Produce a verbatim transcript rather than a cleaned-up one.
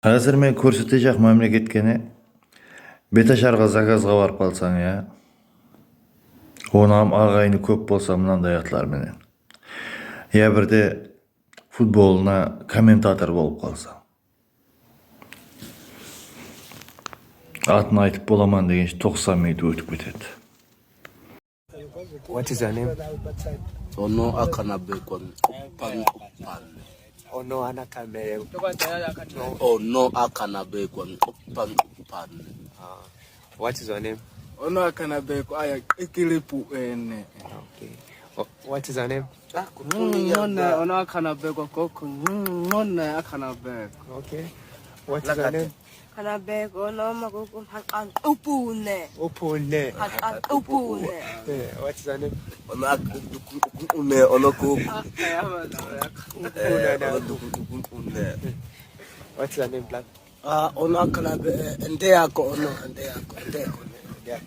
Házir men kórsetejaq mámleketke ne. Betasharǵa zakazǵa barıp qalsań, ya. Onam aǵayini kóp bolsa, mınanday atlar menen. Ya birde futbolına kommentator bolıp qalsań. Atın aytıp bolaman degenshe toqsan minut ótip ketedi. What is your name? Ono Akanabekwa Nqupan Nqupan. Ono Anakamere. Ono Akanabekwa Nqupan Nqupan. Ah, what is your name? Ono Akanabekwa aya Ikilipu ene. Okay. Wha- What is your name? Ngone, ono Akanabekwa koko. Ngone Akanabekwa. Okay. What is your name? Akanabekwa, ono makuku hakan upune. Upune. Hakan upune. Eh, what is your name? Ono ak- dukun ukun une, ono koko. Eh, ono dukun ukun une. What is your name, blood? Ah, ono Akanabe, eh, ende yako, ono, ende yako, ende yako, ende yako.